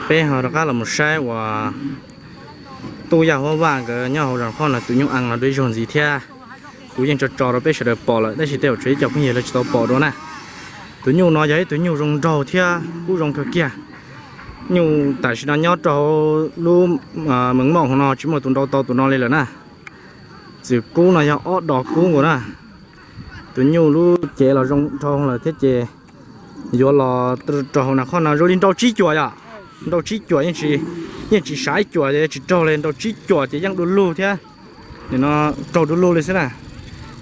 Peb ho rov qab los mus saib uas tub Yaj Huab Vaj nkawd nyob hauv zos Qhoj no tus nyuj ees no dua ib zaug ntxiv thiab. Kuv yeej tso tso rau peb sawv daws pom lawm tab sis tej zaum tshuav ib co phooj ywg lawv tsis tau pom dua na. Tus nyuj no yog ib tug nyuj zoo nraug thiab kub zoo kawg kiag. Nyuj tam sim no nyob rau hauv lub Mees Moj hauv no tsis muaj tus nrau tau tus no li lawm na. Txwm kub no yog ob dos kub nkaus na. Tus nyuj lub cev los zoo nraug lawm thiab ces yuav los rau hauv Naj Qhoj no zoo li nrau tsib cuam yom. Nrau tsib cuam, yeej tsis sav ib cuam ces tsis raug li, nrau tsib cuam ces yeej du lug thiab. Nim no raug du lug li xwb na.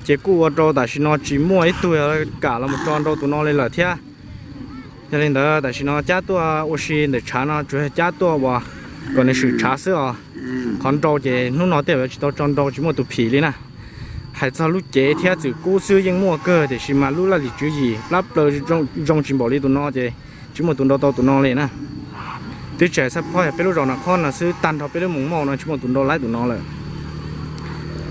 Ces kuj ua rau tam sim no tsis muaj ib tug kam los mus tso nrau tus no li lawm thiab. Yog li ntawd tam sim no cab tuaj ua si ntawm tshav no tsuas yog cab tuaj uas kom nws swm tshav xwb os. Qhov nrau ces hnub no tej zaum yuav tsis tau tso nrau, tsis muaj tus phim li na. Hais txog lub cev thiab txwm kub xwb yeej muaj kawg tiam sis mas lub laj lim tswv yim plab plaws zoo tsis npaum li tus no ces tsis muaj tus nrau tau tus no li na. Twb tsis hais xab phob yog peb lub zos Naj Qhoj no xwb, tag nrho peb lub Moos Mauj no tsis muaj tus nrau laib tus no lawm.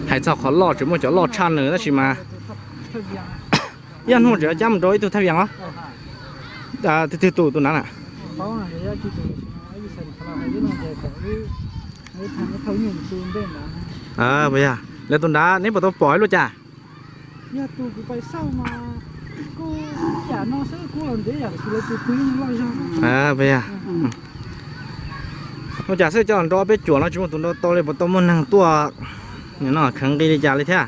Hais txog qhov loj tseem muaj cov loj tshaj nws tab sis mas ib hnub tseem cab mus rau ib tug thaj vias os. Twg twg tus tus nav na? Puas yog lawv tus nrad neb puas tau pom ib lub cas? Ua cas xwb coj los nrau peb cuam no tsis muaj tus nrau tau li, puas tau muaj neeg tuaj no kheev nqi li cas li thiab?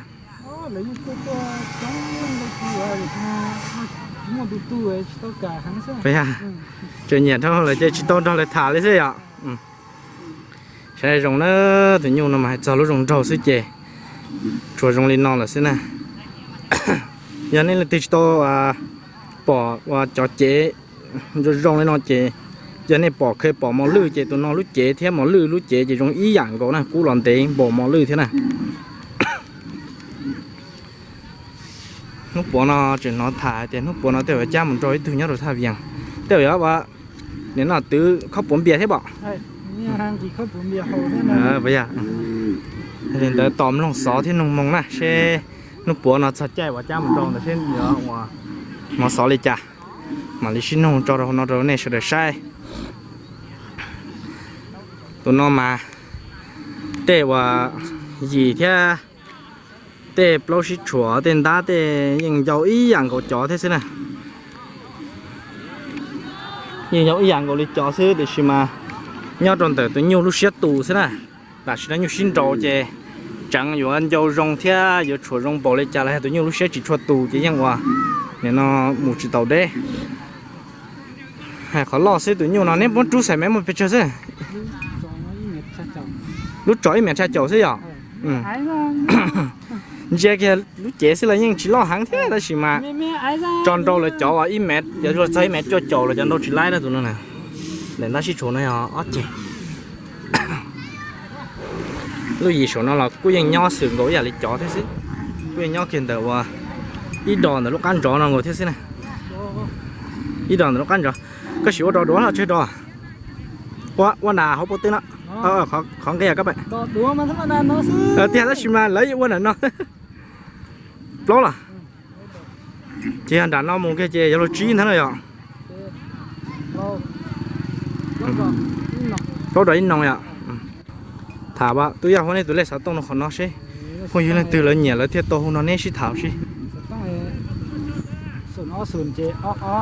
Tseem nyiam dhau lawm ces tsis tau nrog lawv tham li xwb yom. Saib zoo na, tus nyuj no mas hais txog lub zoo nraug xwb ces tsuas zoo li no lawm xwb na. Yog nej leej twg tsis tau pom uas cov cev zoo zoo li no ces yog nej pom, khawv pom mos lwj ces tus no lub cev thiab mos lwj lub cev ces zoo ib yam nkaus na, kub los ntev npaum mos lwj thiab na. Hnub puav no tseem hnov tham hais tias hnub puav no tej zaum yuav cab mus nrau ib tug nyob rau thaj vias, tej zaum yuav ua nim no twv khob puav npias thiab pom. Li ntawd tos mloog xov thiab noog moo na seb hnub puav no txog caij uas cab mus nrau ntawd seb yuav ua hnov xov li cas, mam li sib noog tso rau hauv no rau nej sawv daws saib. Tus no mas tej uas yim thiab tej plaub sib tshuam tej ntab tej yeej ncau ib yam nkaus cov thiab xwb na. Yeej ncau ib yam nkaus li cov xwb tiam sis mas nyob rau ntawm tus nyuj lub siab tus xwb na. Tam sim no nyuj sib nrau ces tseev yuav ncau zoo thiab yuav tshuam zoo npaum li cas los yog tus nyuj lub siab tsis tshua tus ces yeej ua nim no mus tsis taus deb. Hais qhov loj xwb tus nyuj no neb muab rub xaim mev muaj pes tsawg xwb? Lub tsos ib mev tshaj caum xwb yom. Ntsia kiag lub cev xwb los yeej tsis loj heev thiab tab sis mas tso nrau lawv cov uas ib mev, cov luag txog ib mev cuaj caum los cov nrau tsis laib na tus no na. Daim ntab sib tshuam no yog ob ceg. Lub yim saum no los kuj yeej nyob xwm nkaus ib yam li cov thiab xwb. Kuj yeej nyob kiag ntawm uas ib dos ntawm lub qab ntsov no nkaus thiab xwb na. Ib dos ntawm lub qab ntsov. Koj sim ua dos duav los tseg dos? Ua nram hauv paus twg no? Qhov nqia koj pem. Tiag tab sis mas lawv ua ntawm no. Plaub los? Ces yog nram no mus kiag ces yuav luag tsib ntag no yom. Plaub dos ib no yom. Tham tub Yaj Huab nej tus lej xov tooj no qhov no seb phooj ywg leej twg lawv nyiam lawv thiaj tau hu no neb sib tham seb. Ob ob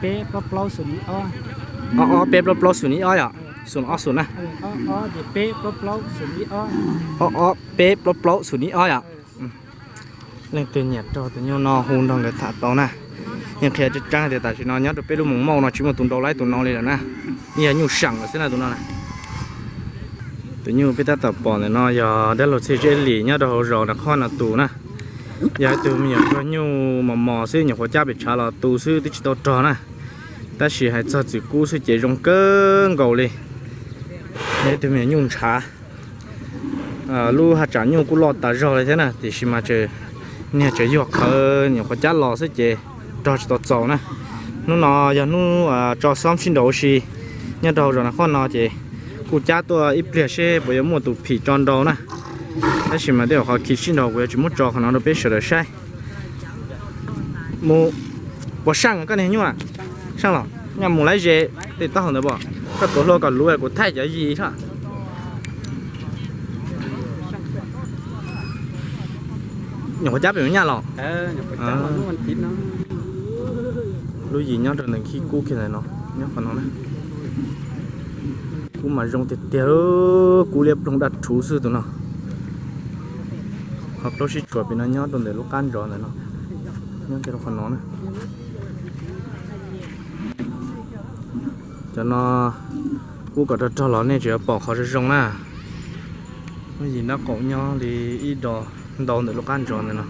peb plaub plaub xum ib ob yom. Xum ob xum na. Ob ob peb plaub plaub xum ib ob yom. Leej twg nyiam rau tus nyuj no hu nrog nkawd tham tau na. Yeej qhia tseeb tseeb tias tam sim no nyob rau peb lub Moos Mauj no tsis muaj tus nrau laib tus no li lawm na. Yog nyuj seem lawm xwb na tus no na. Tus nyuj peb tab tom pom ntawm no yog dab laug Txhiaj Zeb Lis nyob rau hauv zos Naj Qhoj no tus na. Yog ib tug me nyuam nyuj mos mos xwb, nyuam qhuav cab pem tshav los tu xwb twb tsis tau rog na. Tab sis hais txog txwm kub xwb ces zoo kawg nkaus li. Yog ib tug me nyuam nyuj ntshav. Lub haj tsam nyuj kuj loj tas zog li thiab na tiam sis mas niag tseem yuag qhawv nyuam qhuav cab los xwb ces rog tsis tau txaus na. Hnub no yog hnub tso xob sib nraus ua si nyob rau hauv zos Naj Qhoj no ces kuj cab tuaj ib pliag seb puas yuav muaj tus phim tso nrau na. Tab sis mas tej zaum qhov khi sib nraus kuv yuav tsis muab tso qhov no rau peb sawv daws saib. Mus, puas seej koj niag nyuj? Seej los, mus lawm ze tej taub hau ntawd pom. Koj tuav hlua kom luv kuv thaij cov yim thiab. Nyuam qhuav cab pem Hmoob Nyab los? Lub yim nyob rau ntawm khib kub kiag ntawm no, nyob qhov no na. Kub mas zoo tiag tiag, kub liab ploog daj rhuv xwb tus no. Qhov plaub sib tshuam pem no nyob rau ntawm lub qab ntsov ntawm no, nyob kiag rau qhov no na. Cov no kub kom rog rog los nej tseem yuav pom qhov zoo zoo na. Lub yim nrab qaum nyob li ib do ntau ntawm lub qab ntsov ntawm no.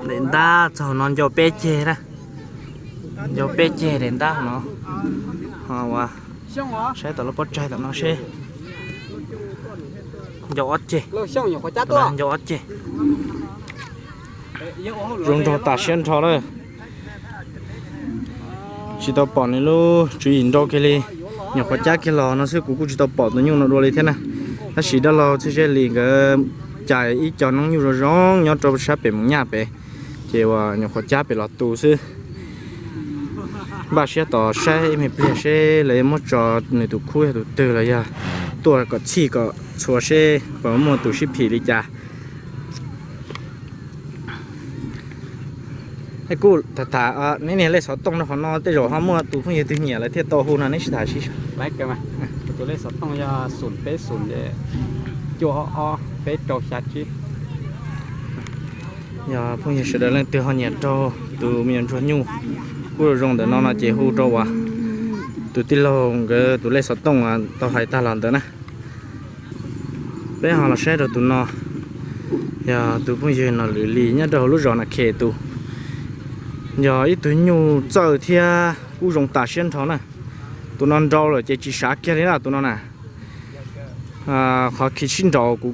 Daim ntab txog no ncau peb ceg na. Ncau peb ceg daim ntab no. Ho ua saib tom lub pob tsaig tom no seb. Ncau ob ceg. Ncau ob ceg. Zoo nraug tas siab nrho lawm. Tsis tau pom nws lub tswv yim nrau kiag li. Nyuam qhuav cab kiag los no xwb kuv kuj tsis tau pom tus nyuj no dua li thiab na. Tab sis dab laug Txhiaj Zeb Lis nkawd cais ib co noob nyuj zoo zoo nyob rau sab pem Moos Nyaj pem, ces uas nyuam qhuav cab pem los tu xwb. Npaj siab tos saib ib me pliag seb lawv yuav muab tso nws tus khub yog tus twg los yog tuaj kom txhij kom txhua seb puas muaj tus sib phim li cas. Kuj tham tham neb niag lej xov tooj rau qhov no tej zaum ho muaj tus phooj ywg twg nyiam lawv thiaj tau hu no neb sib tham sib. Tus lej xov tooj yog xoom peb xoom cuaj ob ob peb rau xya tsib. Yog phooj ywg sawv daws leej twg ho nyiam rau tus me nyuam ntsuag nyuj kuj zoo ntawm no no ces hu rau uas tus tij laug nkawd tus lej xov tooj tau hais tag los ntawd na. Peb ho los saib rau tus no, yog tus phooj ywg Nom Lwm Lis nyob rau hauv lub zos Na Khes tus. Yog ib tug nyuj txawj thiab kuj zoo tas siab nrho na. Tus no nrau lawm ces tsis sav kiag li na tus no na. Qhov khi sib nraus kuv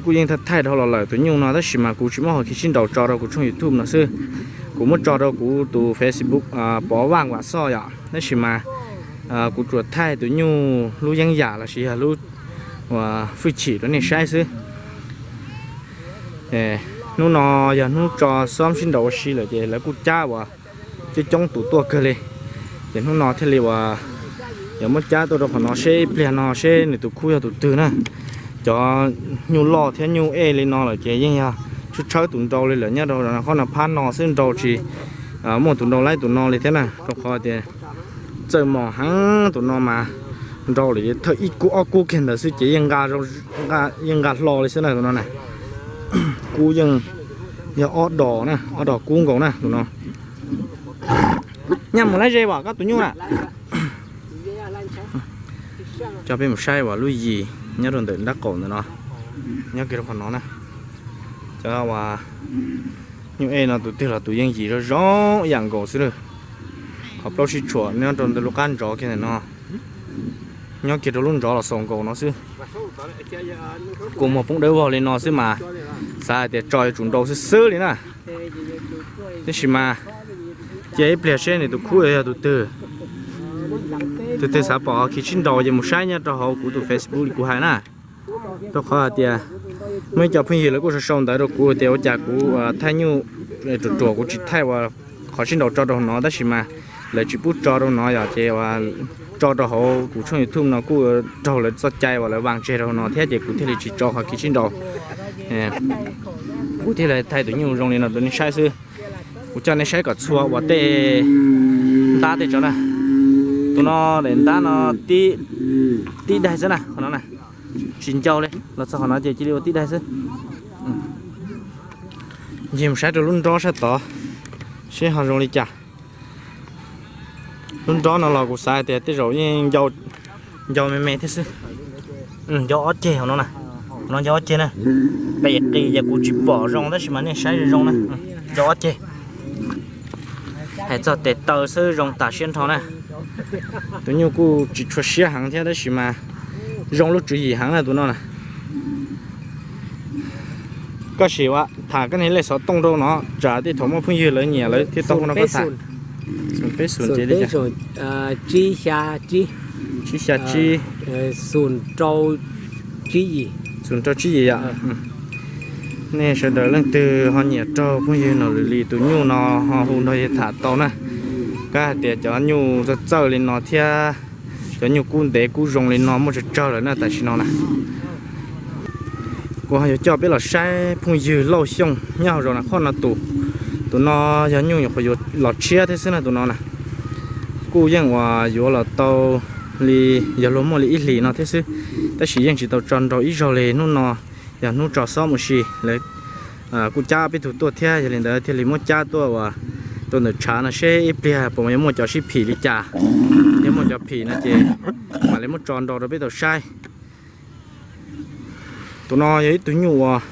kuj yeej thaij dhau los lawm tus nyuj no tab sis mas kuv tsis muab qhov khi sib nraus tso rau kuv tshooj YouTube no xwb. Kuv muab tso rau kuv tus Facebook Pov Vaj Vam Xoj yom, tab sis mas kuv tsuas thaij tus nyuj lub yeeb yam los sis yog lub uas hwj chim rau nej saib xwb. Hnub no yog hnub tso xob sib nraus ua si lawm ces lawv kuj cab uas coob coob tus tuaj kawg li. Ces hnub no thiaj li uas yuav muab cab tuaj rau qhov no seb ib pliag no seb nws tus khub yog tus twg na. Cov nyuj loj thiab nyuj ej li no lawm ces yeej yog tshawb tshawb tus nrau li lawm nyob rau qhov no phab no xwb nrau tsis muaj tus nrau laib tus no li thiab na rau qhov tias txawj mos heev tus no mas nrau lawm thawj ib kub ob kub kiag ntawd xwb ces yeej nqa hlo li xwb na tus no na. Kub yeej yog ob dos na, ob dos kub nkaus na tus no. Nyaj mus laib ze vam koj tus nyuj na. Coj peb mus saib uas lub yim nyob rau ntawm nrab qaum ntawm no, nyob kiag rau qhov no na. Cov uas nyuj ej no tus twg los tus yeej yim zoo zoo ib yam nkaus xwb lawm. Qhov plaub sib tshuam nyob rau ntawm lub qab ntsov kiag ntawm no, nyob kiag rau lub ntsov los xaus nkaus no xwb. Kua muag poob dawb vog li no xwb mas xav hais tias tso yuav tsum nrau xwb xwb li na. Tab sis mas cia ib pliag seb nws tus khub yog tus twg. Tus twg xav pom khi sib nraus ces mus saib nyob rau hauv kuv tus Facebook li kuv hais na. Rau qhov hais tias muaj ib co phooj ywg lawv kuj sau sau ntawv rau kuv tias ua cas kuv thaij nyuj ruam ruam kuv tsis thaij uas qhov sib nraus tso rau no tab sis mas lawv tsis pub tso rau no yom ces uas tso rau hauv kuv tshooj YouTube no kuj raug lawv txoj cai uas lawv vam tseg rau no thiab ces kuv thiaj li tsis tso qhov khi sib nraus. Kuv thiaj li thaij tus nyuj zoo li no rau nej saib xwb. Kuv coj nej saib kom txhua uas tej ntab tej tsov na. Tus no daim ntab no tib daig xwb na qhov no na. Tsis ncau li los txog qhov no ces cia li ua tib daig xwb. Ncig mus saib rau lub nrob sab tod seb ho zoo li cas. Lub nrob no los kuv xav hais tias tej zaum yeej ncau me me thiab xwb. Ncau ob ceg hauv no na. Hauv no ncau ob ceg na. Pem qis ces kuv tsis pom zoo tab sis mas nej saib zoo zoo na. Ncau ob ceg. Hais txog tes taw xwb zoo tas siab nrho na. Tus nyuj kuj tsis tshua siab heev thiab tab sis mas zoo lub tswv yim heev na tus no na. Koj sim ua tham koj niag lej xov tooj rau no tsam tej thaum muaj phooj ywg lawv nyiam lawv thiaj tau hu no koj tham. Xoom peb xoom ces li cas? Tsib xya tsib. Xoom rau tsib yim yom. Nej sawv daws leej twg ho nyiam raug phooj ywg Nom Lwm Lis tus nyuj no ho hu nrog yawg tham tau na. Kab hais tias cov nyuj txawj txawj li no thiab cov nyuj kub ntev kub zoo li no muaj tsawg tsawg lawm na tam sim no na. Kuv ho yuav coj peb los saib phooj ywg Lauj Xyooj nyob hauv zos Nas Khoj no tus. Tus no yog nyuj nyuam qhuav yuav los tshiab thiab xwb na tus no na. Kuj yeej uas yuav los tau li yog luag muaj li ib hlis no thiab xwb, tab sis yeej tsis tau tso nrau ib zaug li. Hnub no yog hnub tso xob mus si lawv kuj cab peb tug tuaj thiab, yog li ntawd thiaj li muab cab tuaj uas rau ntawm tshav no seb ib pliag puas yuav muaj cov sib phim li cas. Yog muaj cov phim no ces mam li muab tso nrau rau peb tau saib. Tus no yog ib tug nyuj uas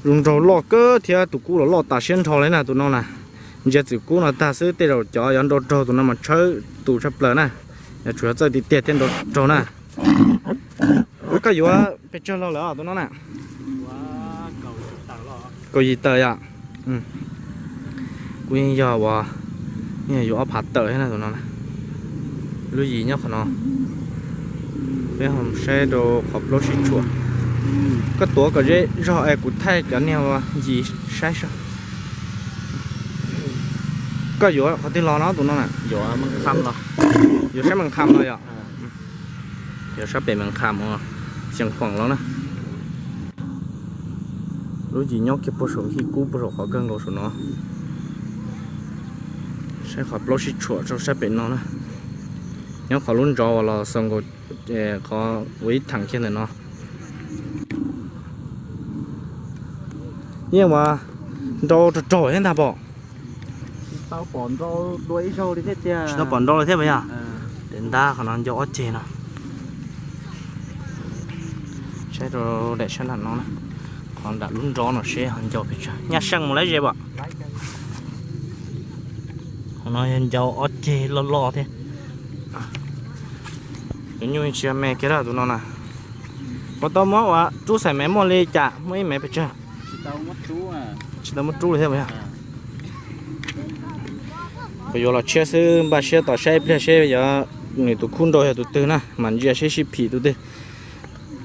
zoo nraug loj kawg thiab tus kub los loj tas siab nrho li na tus no na. Ntsia txwm kub no tag xwb tej zaum cov yuav nrau raug tus no mas tshawb tus tshaj plaws na. Yog tsuas yog txawj tiag tiag thiaj nrau raug na. Koj yuav pes tsawg los lawm tus no na? Kaum yim tawm yom. Kuj yeej yog uas yeej yuav ob phav tawm thiab na tus no. Lub yim nyob qhov no. Peb ho saib rau qhov plaub sib tshuam. Koj tuav kom ze zog es kuv thaij cov niag ua yim saib seb. Koj yuav qhov twg los no tus no na? Yuav saib Mees Kham no yom. Yuav sab pem Mees Kham, Xeev Khuam los na. Lub yim nyob kiag puag saum hij kub puag saum qhov kawg nkaus saum no. Saib qhov plaub sib tshuam rau sab pem no na. Nyob qhov lub ntsov uas los xaus nkaus qhov ua ib theem kiag ntawm no. Yeej uas nrau rog rog thiab ntag pom. Tsis tau pom nrau li thiab puas yog? Tes ntab qhov no ncau ob ceg no. Saib rau daim sab nram no na. Qhov nram lub nrov no seb ho ncau pes tsawg. Nyaj seej mus lawm ze pom. Qhov no yog ncau ob ceg loj loj thiab. Tus nyuj tsis yog me kiag tus no na. Puas tau muab ua rub xaim mev muaj li cas, muaj ib mev pes tsawg? Tsis tau muab rub li thiab puas yog? Kuv yuav los tshiab xwb, npaj siab tos saib ib pliag seb yog nws tus khub nrau yog tus twg na, mas ntsia seb sib phim tus twg.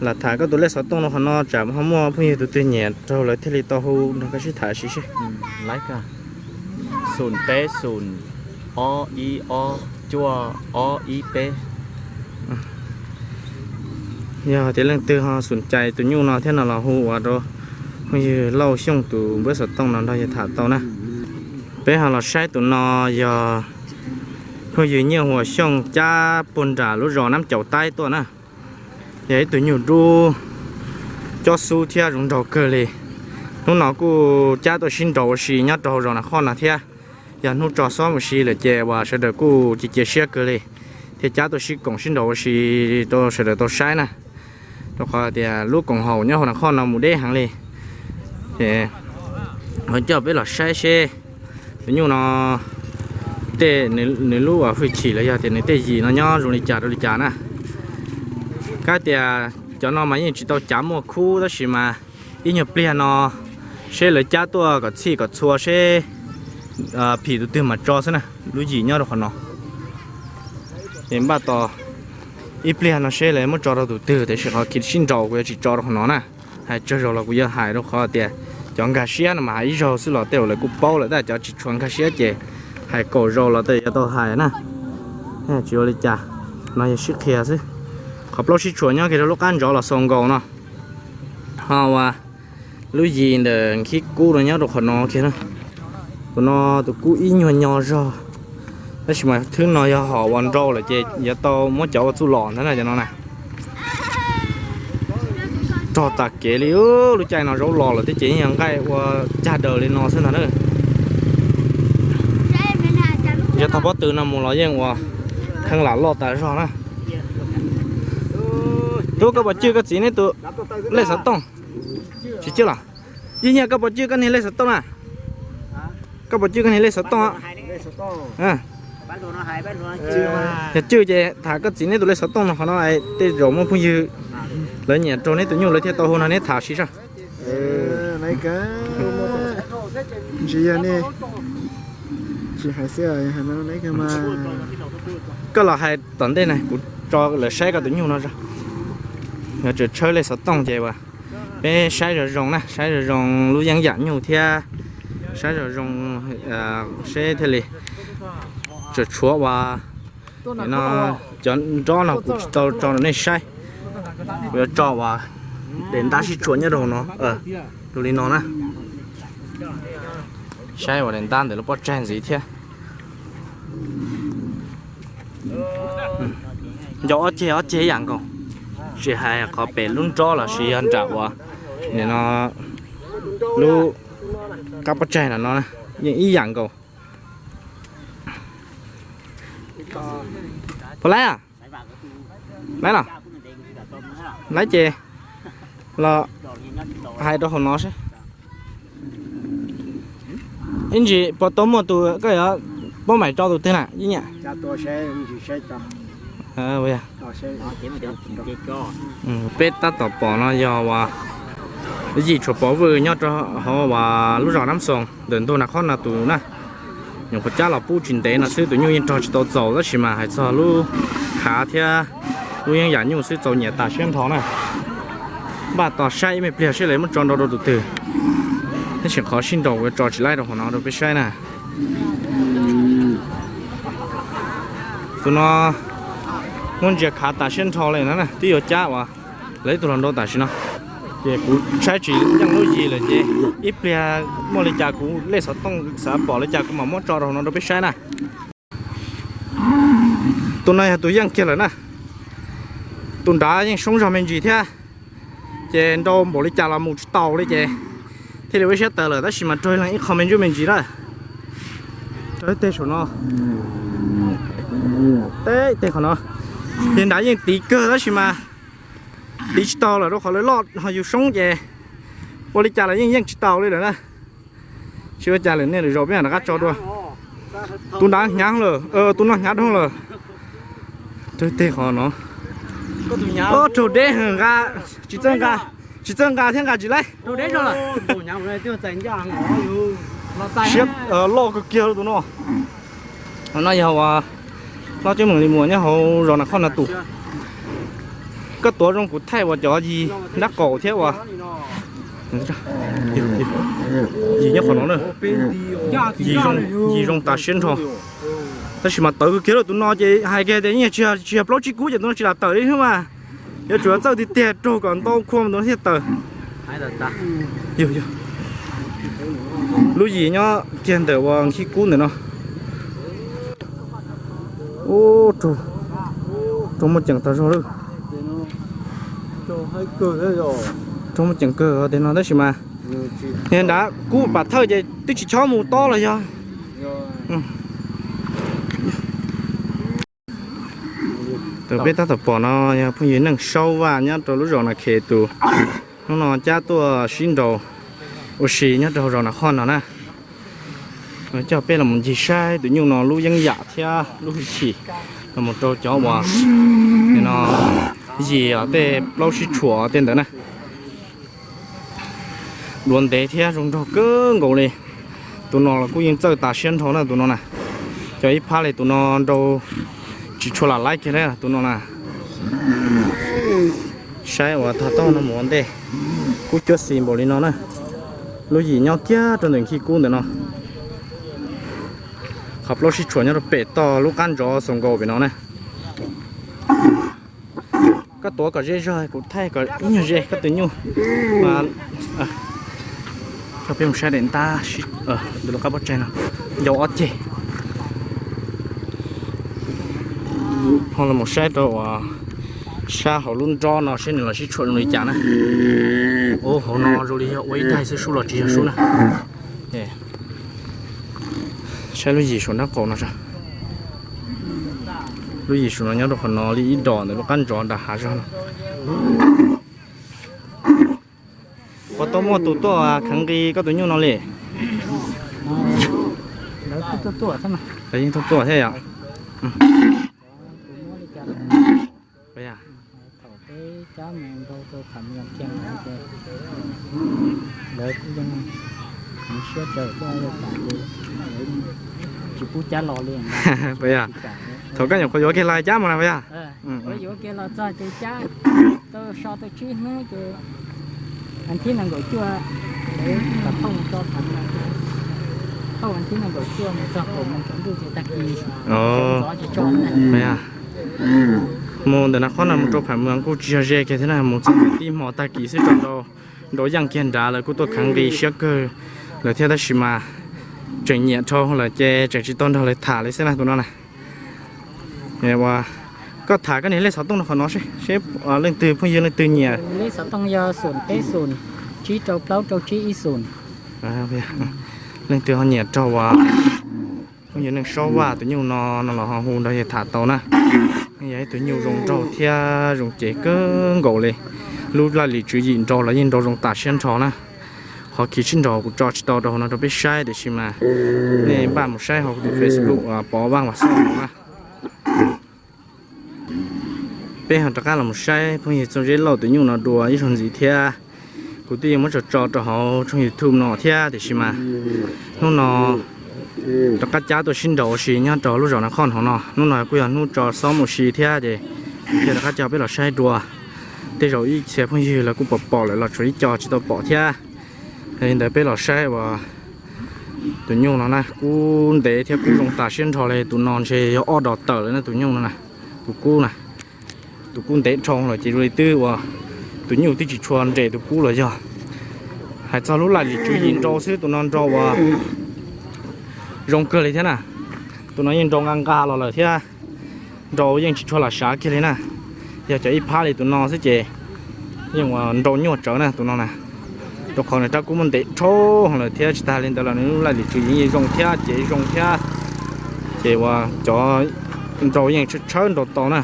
Lam tham koj tus lej xov tooj no qhov no tsam ho muaj phooj ywg tus twg nyiam raug lawv thiaj li tau hu nrog koj sib tham sim seb. Xoom peb xoom, ob ib ob, cuaj ob ib peb. Yog tias leej twg ho xoom cais tus nyuj no thiab no los hu ua rau phooj ywg Lauj Xyooj tus npawb xov tooj no nrog yawg tham tau na. Peb ho los saib tus no yog phooj ywg Nyiaj Huas Xyooj cab puag nram lub zos Nab Caum Taib tuaj na. Yog ib tug nyuj dub cob xub thiab zoo nraug kawg li. Hnub no kuj cab tuaj sib nraus ua si nyob rau hauv zos Nas Khoj no thiab. Yog hnub tso xob mus si lawm ces uas sawv daws kuj cia cia siab kawg li, thiaj cab tuaj sib koom sib nraus ua si rau sawv daws tau saib na. Rau qhov tias lub koom haum nyob hauv Nas Khoj no mus deb heev li. Ces ho coj peb los saib seb tus nyuj no tej nws lub hwj chim los yog tias nws tej yim no nyob zoo li cas rau li cas na. Kab tias cov no mas yeej tsis tau cav muaj khub tab sis mas ib nyuag pliag no seb lawv cab tuaj kom txhij kom txhua seb phim tus twg mas tso xwb na. Lub yim nyob rau qhov no. Ces npaj tos ib pliag no seb lawv muab tso rau tus twg, tiam sis qhov khiv sib nraus kuv yuav tsis tso rau qhov no na. Hais tsawg zaus los kuv yuav hais rau qhov tias cov nkag siab no mas hais ib zaug xwb los tej zaum lawv kuj paub lawm, tab sis cov tsis tshua nkag siab ces hais kaum zaus los tej zaum yuav tau hais na. Tsis ua li cas, no yog sib qhia xwb. Qhov plaub sib tshuam nyob kiag rau lub qab ntsov los xaus nkaus no. Ho ua lub yim ntawm nkhib kub no nyob rau qhov no kiag na. Tus no tus kub ib nyuag nyo zog, tab sis mas thwb no yog hom uas nrau lawm ces yuav tau muab cov ua txuj lom ntag na cov no na. Rog tas kev li, lub caij no zaub los lawm thiab ces yeej yog nqaij ua cag daws li no xwb ntag na. Yog tog pob tw no mus los yeej ua kheej lam loj tas zog na. Tub, koj puas cwj koj txiv neb tus lej xov tooj? Tsis cwj los? Yog nyiaj koj puas cwj koj niag lej xov tooj na? Koj puas cwj koj niag lej xov tooj? Yog cwj ces tham koj txiv neb tus lej xov tooj no qhov no tej zaum muaj phooj ywg lawv nyiam raug neb tus nyuj lawv thiaj tau hu no neb tham sim seb. Ntsis yog nej tsis hais xwb, koj los hais tom ntej na kuv tso lawv saib koj tus nyuj no. Yog tseem tshawb lej xov tooj ces as Peb saib zoo zoo na, saib zoo zoo lub yeeb yam nyuj thiab saib zoo zoo seb thiaj li tseem tshuav uas no cov nrob no kuv tsis tau tso rau nej saib. Kuv yuav tso uas daim ntab sib tshuam nyob rau hauv no, zoo li no na. Saib uas daim ntab ntawm lub pob tsaig ntxiv thiab. Ncau ob ceg ob ceg ib yam nkaus, tsis hais qhov pem lub nrob los sis yog nram uas nim no lub qab pob tsaig no yeej ib yam nkaus. Puas laib? Laib los? Laib ces los hais rau hauv no seb. Ib ntsis puas tau muaj tus koj yuav paub maim tso tus twg na ib nyiam? Peb tab tom pom no yog uas yim tshuam pov vwm nyob rau hauv uas lub zos Nab Xoos ntawm ntug Nas Khob no tus na. Nyuam qhuav cab los pub tsis ntev no xwb tus nyuj yeej rog tsis tau txaus tab sis mas hais txog lub khav thiab lub yeeb yam nyuj xwb txaus nyiam tas siab nrho na. Npaj tos saib ib me pliag seb lawv muab tso nrau rau tus twg. Tab sis qhov sib nraus kuv yuav tso tsis laib rau hauv no rau peb saib na. Tus no muab ntsia khav tas siab nrho li na, twb yuav cab uas lawv ib tug hluas nraug tam sim no. Ces kuv saib tsis yeej lub yim lawm ces ib pliag muaj li cas kuv lej xov tooj xav pom li cas kuv mam muab tso rau hauv no rau peb saib na. Tus no yog tus yeej kiag lawm na. Tus nrad yeej soob zog me ntsis thiab, ces nrau npaum li cas los mus tsis taus li ces thiaj li ua ib siab tawv lawm tab sis mas raug leeg ib qho me ntsuj me ntsis lawm. Raug ib teg saum no, teb ib teg qhov no. Ces nrad yeej tiv kawg tab sis mas tiv tsis tau lawm rau qhov lawv loj ho yus soob ces ua li cas los yeej yeej tsis taus li lawm na. Tsis ua cas lawm, nej lwm zaus peb mam rov qab tso dua. Tus nrad hnyav lawm, tus no hnyav dhau lawm. Raug teg qhov no. Raug deb nqa, tsis txawj nqa, tsis txawj nqa thiab nqa tsis laib. Siab loj kawg kiag tus no. No yog uas hlob Ceeb Meem li muas nyob hauv zos Nas Khob no tus. Koj tuav zoo kuv thaij uas cov yig nrab qaum thiab uas yig nyob qhov no na. Yig zoo tas siab nrho. Tab sis mas tawv kiag lawm tus no ces hais kiag tias yeej tsis yog plaub tsib kub ces tus no tsis lam tawm li thiab mas. Yuav tsum txawj tiag tiag raug kom ntau khua tus no thiaj tawm. Lub yim nyob kiag ntawm uas nkhib kub ntawm no. Ub, raug muaj ceem tag zog lawm. Raug muaj ceem kawg tiag no tab sis mas niag nrad kub pam thawj ces twb tsis chob mus tob los yog. Tus peb tab tom pom no yog phooj ywg Neej Saub Vaj nyob rau lub zos Nas Khes tus. Hnub no cab tuaj sib nraus ua si nyob rau hauv zos Nas Khob no na. Coj peb los mus ncig saib tus nyuj no lub yeeb yam thiab lub hwj chim los mus rau cov uas no yim tej plaub sib tshuam tej ntawd na. Duav ntev thiab zoo nraug kawg nkaus li. Tus no los kuj yeej txawj tas siab nrho na tus no na. Cov ib phab li tus no nrau tsis tshua lam laib kiag li tus no na. Saib uas tog tauj no mus ua ntej, kub cuab xis npaum li no na. Lub yim nyob kiag rau ntawm nkhib kub ntawm no. Qhov plaub sib tshuam nyob rau pem toj lub qab ntsov xaus nkaus pem no na. Koj tuav kom ze zog kuv thaij kom ib nyuag ze koj tus nyuj. Coj peb mus saib daim ntab ntawm lub qab pob tsaig no, yau ob ceg. Ho los mus saib rau uas sab hauv lub nrob no seb nws los sib tshuam zoo li cas na. Ub, hauv no zoo li yog ua ib daig xwb, sub los tsis yog sub na. Saib lub yim saum nrab qaum no. Lub yim saum no nyob rau qhov no li ib dos ntawm lub qab ntsov nram hav zog no. Puas tau muaj tus tuaj kheev nqi koj tus nyuj no li? Lawv yeej tuaj tuaj thiab yom. Thaum peb cab mus rau rau tham yog kiag ces lawv kuj yeej siab raws tuaj, tsis pub cab los li. Thaum koj nyuam qhuav yuav kiag los cab mus na puas yog? Yuav kiag los txog ces cab tau so tau tsib hnub ces Thib nees nkaum cuaj, thib nees nkaum cuaj mus txog kaum moos tsaus ntuj ces tag kis. Mus ntawm Naj Khob no mus rau Pham Mws kuj tsis yog ze kiag thiab na, mus txog tib hmo tag kis xwb tso nrau, nrau yeej kiag nrad lawv kuj tuaj kheev nqi siab kawg lawm thiab tab sis mas tseem nyiam dhau lawm ces tseem tsis tau nrog lawv tham li xwb na tus no na. Koj tham koj niag lej xov tooj rau qhov no seb, seb leej twg phooj ywg leej twg nyiam. Lej xov tooj yog xoom peb xoom, tsib rau plaub rau tsib ib xoom. Leej twg ho nyiam raug uas phooj ywg Neej Saub Vaj tus nyuj no no los ho hu nrog yawg tham tau na. Yog ib tug nyuj zoo nraug thiab zoo cev kawg nkaus li. Lub laj lim tswv yim nrau los yeej nrau zoo tas siab nrho na. Qhov khi sib nraus kuv tso tsis tau rau hauv no rau peb saib tiam sis mas nej npaj mus saib hauv kuv tus Facebook Pov Vaj Vam Xab na. Peb ho rov qab los mus saib phooj ywg Txooj Zeb Lauj tus nyuj no dua ib zaug ntxiv thiab. Kuv twb yeej muab tso tso rau hauv tshooj YouTube no thiab tiam sis mas hnub no rov qab cab tuaj sib nraus ua si nyob rau lub zos Naj Khob hauv no. Hnub no kuj yog hnub tso xob mus si thiab ces thiaj rov qab coj peb los saib dua. Tej zaum ib txhia phooj ywg lawv kuj pom pom lawm los tshuav ib co tsis tau pom thiab. Yog li ntawd peb los saib uas tus nyuj no na kub ntev thiab kub zoo tas siab nrho li. Tus no ntshe yog ob dos tawm lawm na tus nyuj no na. Tus kub na, tus kub ntev dhau lawm ces zoo li twb uas tus nyuj twb tsis tshua nres tus kub los yog. Hais txog lub laj lim tswv yim nrau xwb tus no nrau uas zoo kawg li thiab na. Tus no yeej nrau nqa nqa los lawm thiab, nrau yeej tsis tshua lam sav kiag li na. Yog cov ib phab li tus no xwb ces yeej uas nrau nyuaj tsawv na tus no na. Rau qhov nws rab kub muab ntev dhau lawm thiab tsis tas li ntawd los nws lub laj lim tswv yim yeej zoo thiab cev zoo thiab, ces uas cov nrau yeej tshawb tshawb nrau tau na.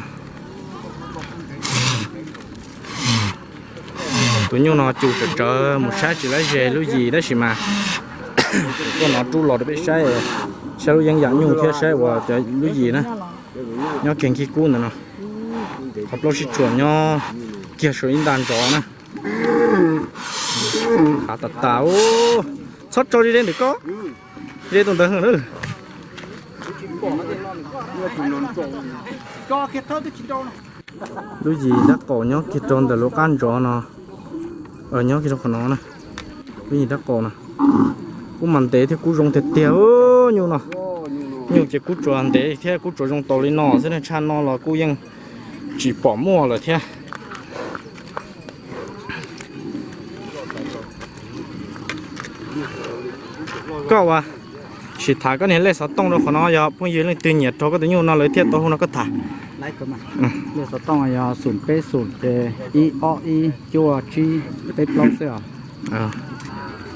Tus nyuj no cus tsawv tsawv mus saib tsis laib ze lub yim tab sis mas tuaj no rub los rau peb saib, saib lub yeeb yam nyuj thiab saib uas cov lub yim na. Nyob kiag nkhib kub ntawm no, qhov plaub sib tshuam nyob kiag saum ib nta nrov na. Hav tas tas, txhob tso ze ze ntawm ko, ze tus ntawd heev lawm. Lub yim nrab qaum nyob kiag rau ntawm lub qab ntsov no, nyob kiag rau qhov no na. Lub yim nrab qaum no, kub mas ntev thiab kub zoo tiag tiag nyuj no. Nyuj ces kub tsuas ntev thiab kub tsuas zoo tau li no xwb na, tshaj no los kub yeej tsis pom muaj lawm thiab. Koj uas sim tham koj niag lej xov tooj rau qhov no, yog phooj ywg leej twg nyiam raug koj tus nyuj no lawv thiaj tau hu no koj tham. Lej xov tooj yog xoom peb xoom ces ib ob ib cuaj tsib peb plaub xwb os.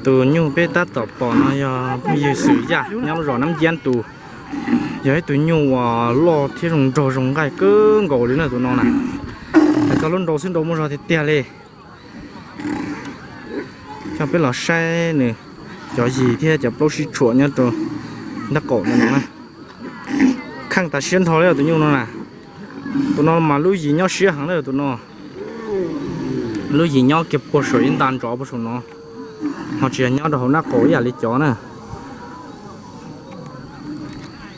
Tus nyuj peb tab tom pom no yog phooj ywg Xwm Yaj nyob lub zos Nab Yab tus, yog ib tug nyuj uas loj thiab zoo nraug zoo nqaij kawg nkaus li na tus no na. Hais txog lub nrau xwb nrau muaj zog tiag tiag li. Coj peb los saib nws cov yim thiab cov plaub sib tshuam nyob rau nrab qaum ntawm no na. Kheej tas siab nrho li tus nyuj no na. Tus no mas lub yim nyob siab heev na tus no. Lub yim nyob kiag puag saum ib nta ntsov puag saum no, ho tsis yog nyob rau hauv nrab qaum ib yam li cov na.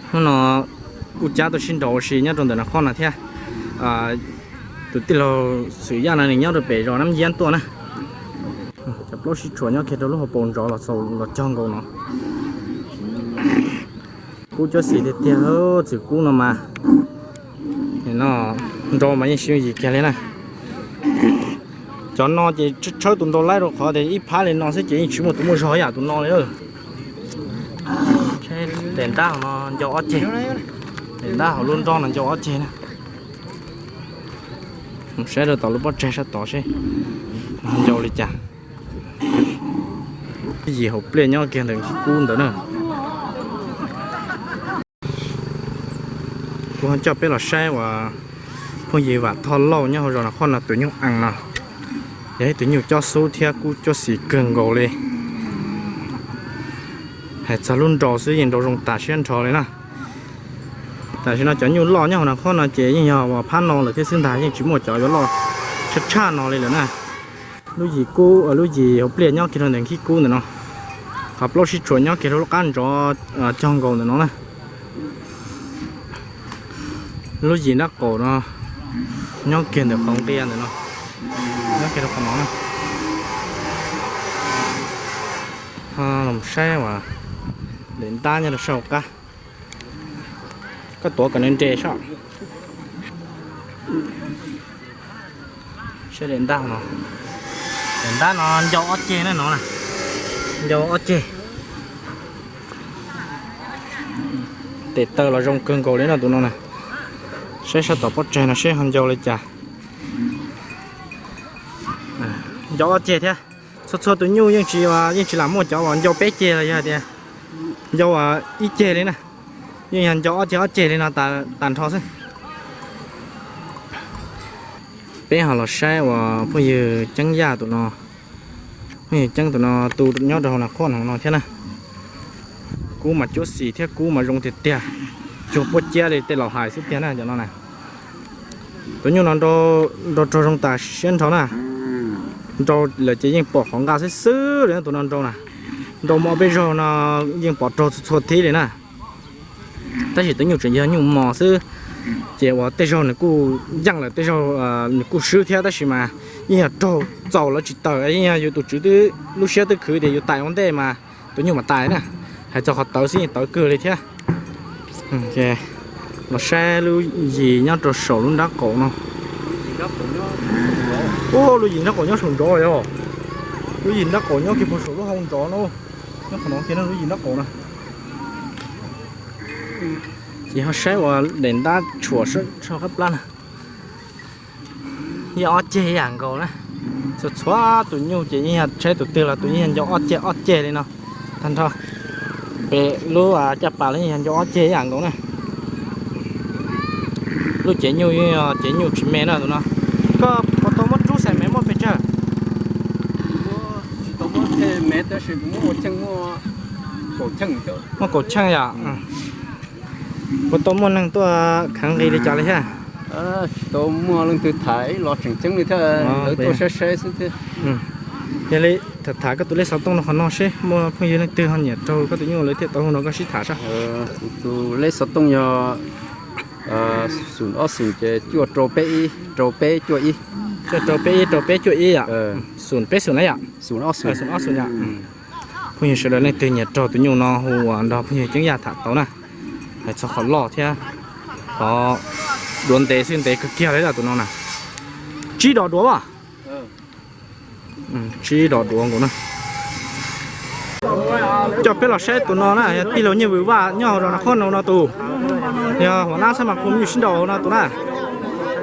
Hnub no kuj cab tuaj sib nraus ua si nyob rau ntawm no qhov no thiab. Tus tij laug Xwm Yaj no nws nyob rau pem zos Nab Yab tuaj na. Cov plaub sib tshuam nyob kiag rau lub hauv paus ntsov los xaus los cog nkaus no. Kub cuab xim tiag tiag, txwm kub no mas, no nrau mas yeej tsis yooj yim kiag li na. Cov no ces tshawb tus nrau laib rau qhov tias ib phab li no xwb ces yeej tsis muaj tus muaj zog yam tus no li. Tes ntab hauv no ncau ob ceg, tes ntab hauv lub nrob no ncau ob ceg na. Mus saib rau tom lub pob tsaig sab tod seb ncau li cas. Yim hauv pliaj nyob kiag ntawm nkhib kub ntawd na. Kuv ho coj peb los saib uas phooj ywg Vam Thoj Lauj nyob hauv zos no qhov no tus nyuj ees no, yog ib tug nyuj cob xub thiab kub cuab xim kawg nkaus li. Hais txog lub nrau xwb yeej nrau zoo tas siab nrho li na. Tam sim no cov nyuj loj nyob hauv no qhov no ces yeej yog uas phab no lawm thiab xwb ntag, yeej tsis muaj cov yuav loj tshaj tshaj no li lawm na. Lub yim kub, lub yim hauv pliaj nyob kiag rau ntawm nkhib kub ntawm no. Qhov plaub sib tshuam nyob kiag rau lub qab ntsov cog nkaus ntawm no na. Lub yim nrab qaum no nyob kiag ntawm qhov nqia ntawm no, nyob kiag rau qhov no na. Los saib uas daim ntab nyob rau sab hauv qab. Koj tuav kom nws nres soj. Saib daim ntab no, daim ntab no ncau ob ceg na no, ncau ob ceg. Tes taw los zoo kawg nkaus li no tus no na. Saib sab tom pob tsaig no seb ho ncau li cas. Ncau ob ceg thiab. Txhua txhua tus nyuj yeej tsis, yeej tsis lam muaj cov uas ncau peb ceg los yog tias ncau ib ceg li na. Yeej yog ncau ob ceg ob ceg li no tas nrho xwb. Peb ho los saib uas phooj ywg Ceeb Yaj tus no, phooj ywg Ceeb tus no tu nyob rau hauv Nas Khooj hauv no thiab na. Kub mas cuab xim thiab kub mas zoo tiag tiag, cuag puab ciab li tej laus hais xwb tiag na cov no na. Tus nyuj no nrau raug zoo tas siab nrho na. Nrau lawm ces yeej pom qhov nqa xwb xwb li tus no nrau na. Nrau muaj ob peb zaug no yeej pom raug txhua txhua thib li na. Tab sis tus nyuj tseem yog nyuj mos xwb, ces uas tej zaug nws kuj yeej lawm tej zaug nws kuj swb thiab tab sis mas yeej yog raug txaus lawv tsis tawm, yeej yog yus tus tswv twb lub siab twb khwv tias yus tais ua ntej mas tus nyuj mam tais na. Hais txog qhov tawv xwb yeej tawv kawg li thiab. Los saib lub yim nyob rau saum lub nrab qaum no. Ub, lub yim nrab qaum nyob saum nrov yog. Lub yim nrab qaum nyob kiag puag saum lub hau nrov no. Nyob qhov no kiag lub yim nrab qaum na. Ces ho saib uas daim ntab tshuam sab qab plab na. Yeej ob ceg ib yam nkaus na. Txhua txhua tus nyuj ces yeej yog saib tus twg los tus yeej yog ncau ob ceg ob ceg li no tag nrho. Pem lub caj pas los yeej yog ncau ob ceg ib yam nkaus na. Lub cev nyuj yeej yog cev nyuj tsis me na tus no. Koj puas tau muab rub xais me muaj pes tsawg? Muaj kaum cheej yom. Puas tau muaj neeg tuaj khav nqi li cas li thiab? Tsis tau muaj leej twg tham ib los tseem ceeb li thiab, lawv tuaj saib saib xwb thiab. Yog li tham tham koj tus lej xov tooj no qhov no seb muaj phooj ywg leej twg ho nyiam raug koj tus nyuj lawv thiaj tau hu no koj sib tham saib. Kuv tus lej xov tooj yog xum ob xum ces cuaj rau peb ib rau peb cuaj ib. Cuaj rau peb ib rau peb cuaj ib yom. Xum peb xum na yom. Xum ob xum yom. Phooj ywg sawv daws leej twg nyiam raug tus nyuj no hu nrog phooj ywg Ceeb Yaj tham tau na. Hais txog qhov loj thiab qhov duav ntev xwb ntev kawg kiag li tus no na. Tsib dos duav as. Tsib dos duav nkaus na. Coj peb los saib tus no na, yog tij laug Nyiaj Vwm Vaj nyob hauv zos Nas Khooj no tus. Yog hua nab xab mas khu nyuj sib nraus no tus na.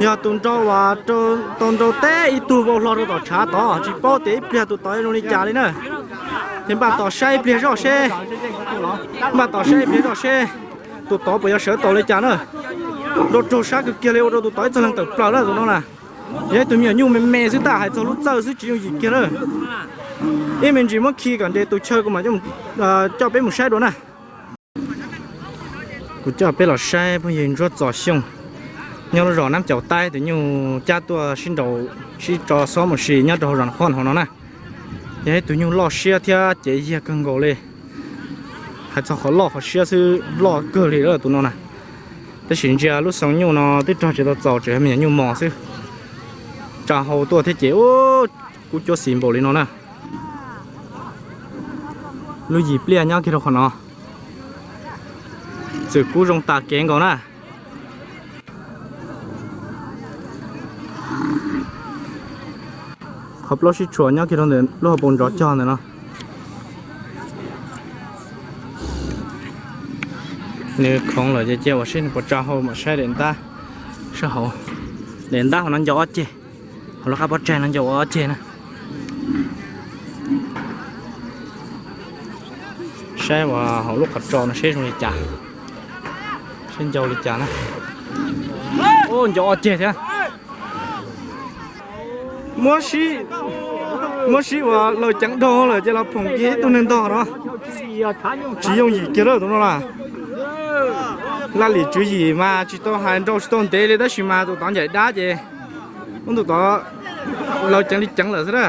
Yog tus nrau uas tau nrau teb ib tug vau hlo rau tom tshav tod, tsis paub tias ib pliag tus tod zoo li cas li na. Ces npaj tos saib ib pliag zoj seb, npaj tos saib ib pliag zoj seb tus tod puas yuav sawv tau li cas na. Nrau raug sab kawg kiag li ua rau tus tod ib txoj leeg tawm plaws na tus no na. Yog ib tug me nyuam nyuj me me xwb tab hais txog lub txawj xwb tsis yooj yim kiag na. Ib me ntsis muab khi kom nres tus chaw kuv mam coj peb mus saib dua na. Kuv coj peb los saib phooj ywg Ntsuab Txos Xyooj nyob lub zos Nab Caum Taib tus nyuj cab tuaj sib nraus sib tso xob mus si nyob rau hauv zos Nas Khooj hauv no na. Yog ib tug nyuj loj siab thiab cev yiag kawg nkaus li. Hais txog qhov loj qhov siab xwb loj kawg li tus no na. Tab sis ntsia lub xoo nyuj no twb rog tsis tau txaus tseem yog me nyuam nyuj mos xwb. Tsa hau tuaj thiab ces kub cuab xis npaum li no na. Lub yim pliaj nyob kiag rau qhov no. Txwm kub zoo tas kev nkaus na. Qhov plaub sib tshuam nyob kiag rau ntawm lub hauv paus ntsos cog ntawm no. Nws khoov lawm ces cia ua seb nws puas tsa hau mam saib daim ntab sab hauv. Daim ntab hauv no ncau ob ceg, hauv lub qab pob tsaig no ncau ua ob ceg na. Saib uas hauv lub qhov tsos no seb zoo li cas, seb ncau li cas na. Ncau ob ceg thiab. Muab sib, muab sib uas laus ceev dhau lawm ces los phoom kiag ib tug neeg ntog no. Tsis yooj yim kiag lawm tus no na. Laj lim tswv yim mas tsis tau hais nrau tsis tau ntev li tab sis mas tus tod ncaim dab ces ub tus tod laus ceev li ceev lawm xwb na.